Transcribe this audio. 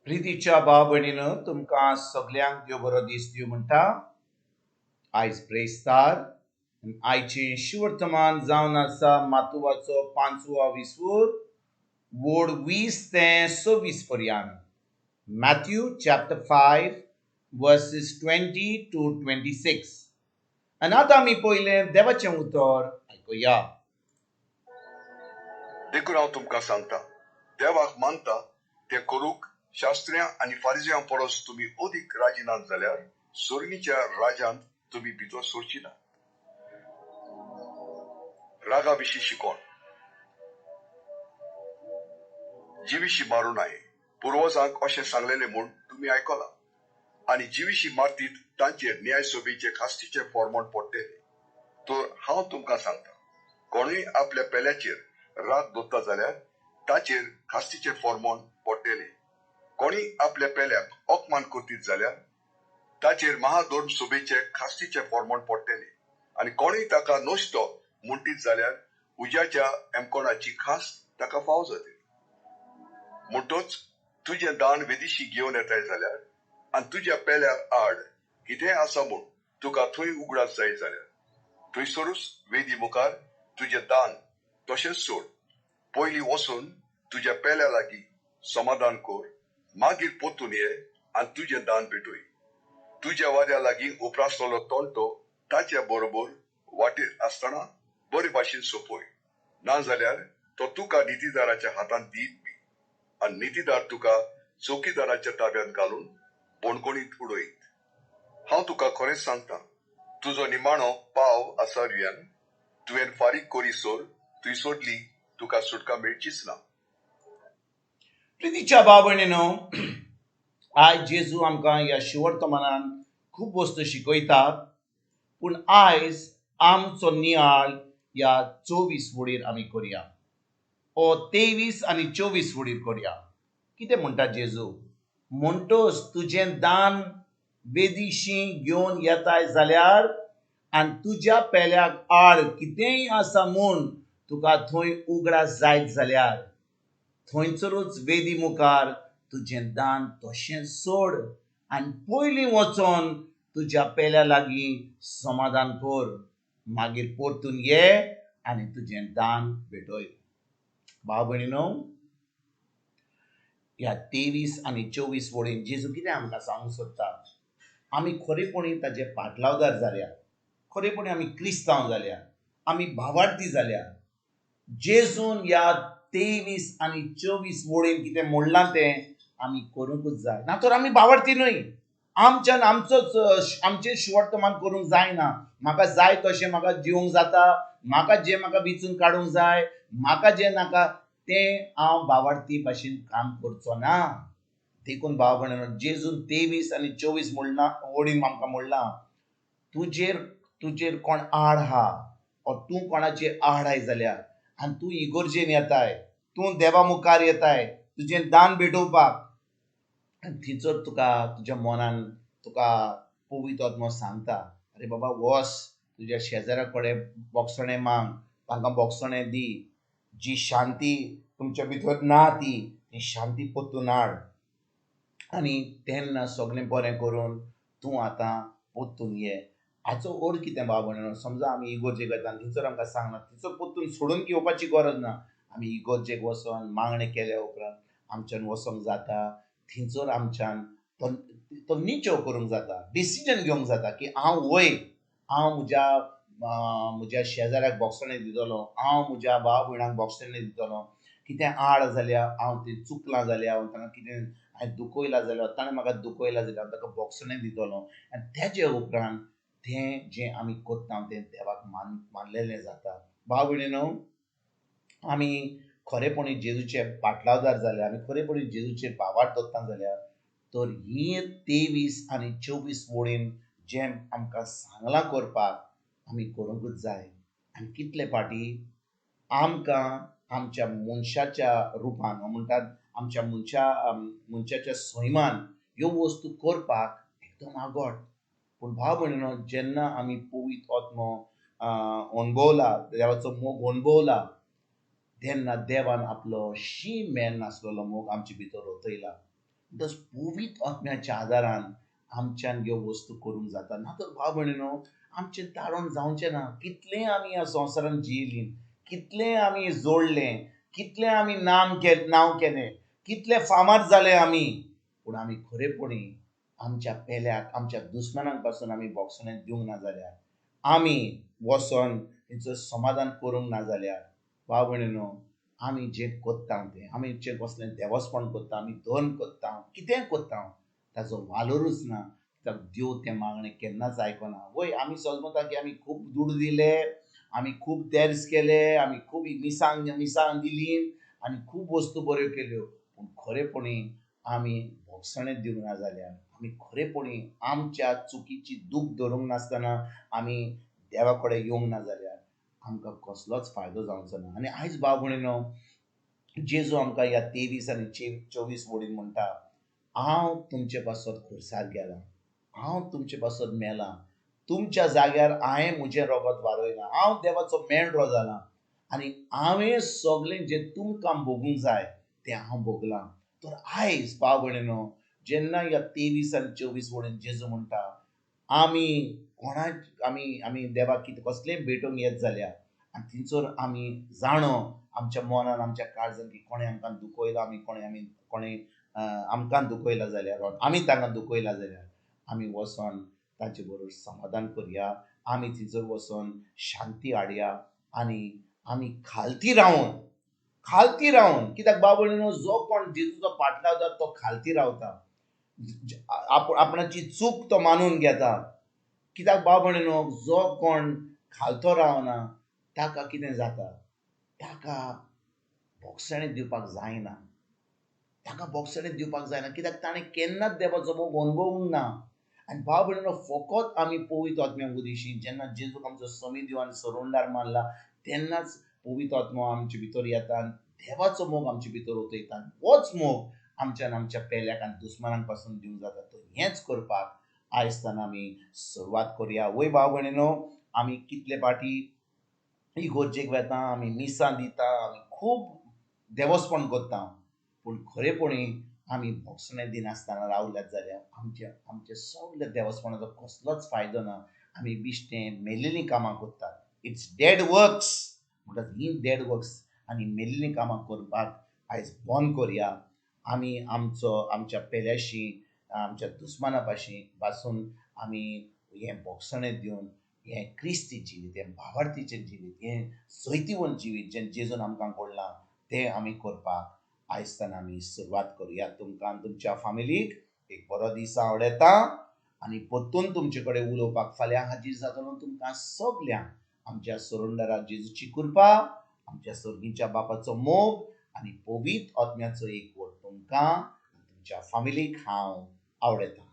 प्रितीच्या भाव भयणीनो, तुमकां सगल्यांक देव बरो दीस दिवं म्हणटा. आयज ब्रेस्तार. आयचें शिवर्तमान जावन आसा मातुवाचो पांचवो विसवूर वोड 20 ते 26 पर्यंत. Matthew chapter 5 verses 20 to 26. आनी आतां आमी पयलें देवाचें उतर आयकुया. देखून हांव तुमकां सांगता, देवाक मानता तें करूंक शास्त्र्यां आनी फारिजयां परस तुमी अदीक राजी नात जाल्यार सोर्गीच्या राजांत तुमी भितर सरची ना. रागा विशीं शिकोण. जिविशी मारूं नये पुर्वजांक अशें सांगलेलें म्हूण तुमी आयकलां. आनी जिविशी मारतीत तांचेर न्यायसभेचे खास्तीचें फॉर्मण पडटलें. तर हांव तुमकां सांगता, कोणूय आपल्या पेल्याचेर राग दवरता जाल्यार ताचेर खास्तीचें फॉर्मण पडटलें. कोणी आपल्या पेल्याक अपमान करतीत जाल्यार ताचेर महाधर्म सभेचे खास्तीचें फॉर्मण पडटलें. आनी कोणूय ताका नश्टो म्हणटीत जाल्यार उज्याच्या एमकोणाची खास ताका फाव जातली. म्हणटच तुजें दान वेदिशी घेवन येताय जाल्यार आनी तुज्या पेल्या आड कितेंय आसा म्हूण तुका थंय उगडास जाय जाल्यार थंयसरूच वेदी मुखार तुजें दान तशेंच सोड. पयलीं वचून तुज्या पेल्या लागीं समाधान कर, मागीर परतून ये आनी तुजें दान भेटय. तुज्या वाद्या लागीं उप्रासलेलो तंटो ताच्या बरोबर वाटेर आसतना बरे भाशेन सोंपय, नाजाल्यार तो तुका नितीदाराच्या हातांत दीत बी आनी नितीदार तुका चौकीदाराच्या ताब्यांत घालून बणकोणीत उडयत. हांव तुका खरेंच सांगता, तुजो निमाणो पाव आसा रियान तुवें फारीक करीसर तुय सोडली तुका सुटका मेळचीच ना. प्रितीच्या भाव भयणीनो, आयज जेजू आमकां ह्या शिवर्तमानान खूब वस्तू शिकयता, पूण आयज आमचो नियाळ ह्या 24 वडीर आमी करया, ओ 23 आनी 24 वडीर करया. कितें म्हणटा जेजू? म्हणटच तुजें दान वेदिशी घेवन येताय जाल्यार आनी तुज्या पेल्याक आड कितेंय आसा म्हूण तुका थंय उगडास जायत जाल्यार थंयसरूच वेदी मुखार तुजें दान तशेंच सोड आनी पयलीं वचोन तुज्या पेल्या लागीं समाधान कर, मागीर परतून ये आनी तुजें दान भेटय. भाव भयणीनो, ह्या 23 आनी 24 वळीन जेजू कितें आमकां सांगूंक सोदता? आमी खरेपणी ताजे पाटलावदार जाल्या, खरेपणी आमी क्रिस्तांव जाल्या, आमी भावार्थी जाल्या. जेजून ह्या 23 आनी 24 वळीन कितें म्हणलां तें आमी करूंकूच जाय, ना तर आमी भावार्थी न्हय. आमच्यान आमचोच आमचें शिवर्तमान करूंक जायना. म्हाका जाय तशें म्हाका जिवंक जाता, म्हाका जें म्हाका विचून काडूंक जाय, म्हाका जें नाका तें हांव भावार्थी भाशेन काम करचो ना. देखून भाव भयणीनो, जेजून 23 आनी 24 म्हणलां वळीन आमकां म्हणलां, तुजेर कोण आड आहा ओ तूं कोणाचेर आड आहाय जाल्यार आनी तूं इगोर्जेन येताय, तूं देवा मुखार येताय तुजें दान भेटोवपाक, आनी थंयसर तुका तुज्या मनान तुका पवित्र आत्मो सांगता, अरे बाबा वस तुज्या शेजाऱ्या कडेन बोगसणें मांग, तांकां बोगसणें दी, जी शांती तुमच्या भितर ना ती शांती परतून हाड, आनी तेन्ना सगळें बरें करून तूं आतां परतून ये. हाचो अर्थ कितें भाव भयणीनो? समजा आमी इगोर्जेक वता आनी थंयसर आमकां सांगना, थंयसर परतून सोडून घेवपाची गरज ना. आमी इगोर्जेक वचोन मागणें केल्या उपरांत आमच्यान वचोंक जाता, थंयसर आमच्यान तो निचेव करूंक जाता, डिसिजन घेवंक जाता की हांव वय, हांव म्हज्या शेजाऱ्याक बोगसणें दितलो, हांव म्हज्या भाव भयणांक बोगसणें दितलो. कितें आड जाल्यार हांव तें चुकलां जाल्यार, हांव तांकां कितें हांवें दुखयलां जाल्यार, ताणें म्हाका दुखयलां जाल्यार हांव ताका बोगसणें दितलो. आनी तेजे उपरांत तें जें आमी करता तें देवाक मानलेलें जाता. भाव भयणीनो, आमी खरेपणी जेजूचे पाटलावदार जाल्यार, आमी खरेपणी जेजूचेर भावार्थ दवरता जाल्यार तर ही 23 आनी 24 वळीन जें आमकां सांगलां करपाक आमी करूंकूच जाय. आनी कितले फाटी आमकां आमच्या मनशाच्या रुपान म्हणटात आमच्या मनशाच्या सैमान ह्यो वस्तू करपाक एकदम आगोट. पूण भाव भयणीनो, जेन्ना आमी पवित्र आत्मो अणभवला, देवाचो मोग अणभवला, तेन्ना देवान आपलो शीम मेर नासलेलो मोग आमचे भितर ओतयला. म्हणटच पवित्र आत्म्याच्या आदारान आमच्यान ह्यो वस्तू करूंक जाता. ना तर भाव भयणीनो, आमचें तारण जावचें ना. कितलें आमी ह्या संवसारांत जियेलीं, कितलें आमी जोडलें, कितलें आमी नांव केलें, कितले फामाद जाले आमी, पूण आमी खरेपणी आमच्या पेल्याक, आमच्या दुस्मानांक पासून आमी बोगसणें दिवंक ना जाल्यार, आमी वचोन तेंचो समाधान करूंक ना जाल्यार, भाव भयणीनो, आमी जें कोत्ता तें, आमी जें कसलें देवस्पण कोत्ता, आमी धर्म कोत्ता, कितेंय कोत्ता, ताजो वालोरूच ना. कित्याक देव तें मागणें केन्नाच आयकना. वय आमी समजता की आमी खूब दुडू दिले, आमी खूब तेर्स केले, आमी खूब मिसांग दिली आनी खूब वस्तू बऱ्यो केल्यो, पूण खरेपणी आमी भोगसणें दिवंक ना जाल्यार, आमी खरेपणी आमच्या चुकीची दूख धरूंक नासतना आमी देवा कडेन येवंक ना जाल्यार आमकां कसलोच फायदो जावचो ना. आनी आयज भाव भयणीनो, जेजू आमकां ह्या 23 आनी 24 वडीन म्हणटा, हांव तुमचे पासत खुर्सार गेलां, हांव तुमचे पासत मेलां, तुमच्या जाग्यार हांवें म्हजें रगत वारयलां, हांव देवाचो मेंढरो जालां आनी हांवें सगळें जें तुमकां भोगूंक जाय तें हांव भोगलां. तर आयज भाव भयणीनो, जेन्ना ह्या 23 आनी 24 वडीन जेजू म्हणटा, आमी कोणाक आमी आमी देवाक कितें कसलेंय भेटोवंक येत जाल्यार आनी थंयसर आमी जाणो आमच्या मनान, आमच्या काळजान की कोणें आमकां दुखयलां, आमी कोणें आमी कोणें आमकां दुखयलां जाल्यार, आमी तांकां दुखयलां जाल्यार, आमी वचोन तांचे बरोबर समाधान करया, आमी थंयसर वचोन शांती हाडया आनी आमी खालती रावन, खालती रावन, कित्याक भाव भयणीनो, जो कोण जेजूचो पाटलावता तो खालती रावता, आपणाची चूक तो मानून घेता. कित्याक भाव भयणीनो, जो कोण खालतो रावना ताका कितें जाता, ताका बोगसणें दिवपाक जायना, ताका बोगसणें दिवपाक जायना, कित्याक ताणें केन्नाच देवाचो मोग अणभवूंक ना. आनी भाव भयणीनो, फकत आमी पवित्र आत्म्या उदेशी जेन्ना जेजूक आमचो समी देव आनी सरोंडार मानला तेन्नाच पवित्र आत्मो आमचे भितर येता आनी देवाचो मोग आमचे भितर ओतयता आनी होच मोग आमच्यान आमच्या पेल्याक आनी दुस्मानांक पासून दिवंक जाता. तर हेंच करपाक आयज आमी सुरवात करुया. वय भाव भयणीनो, आमी कितले फावटी इगोर्जेक वेता, आमी मिसां दिता, आमी खूब देवस्पण करता, पूण खरेपणी आमी भोगसणें दिनासतना रावल्यात जाल्यार आमच्या आमच्या सगल्या देवस्पणाचो कसलोच फायदो ना. आमी बिश्टें मेलेलीं कामां करतात, it's dead works. म्हणटात हीं डेड वर्क्स आनी मेलेलीं कामां करपाक आयज बंद करुया. आमी आमचो आमच्या पेल्याशी, आमच्या दुस्माना पाशी पासून आमी हें भोगसणें दिवन हें क्रिस्ती जिवीत, हें भावार्थीचें जिवीत, हें जैतिवंत जिवीत जें जेजून आमकां घडलां तें आमी करपाक आयजताना आमी सुरवात करुया. तुमकां तुमच्या फामिलीक एक बरो दीस आवडटा आनी परतून तुमचे कडेन उलोवपाक फाल्यां हाजीर जातलो. तुमकां सगल्यांक आमच्या सरोंडरा जेजूची कृपा, आमच्या सर्गीच्या बापाचो मोग आनी पवित्र आत्म्याचो एकवट तुमकां तुमच्या फामिलीक हांव आवडटा.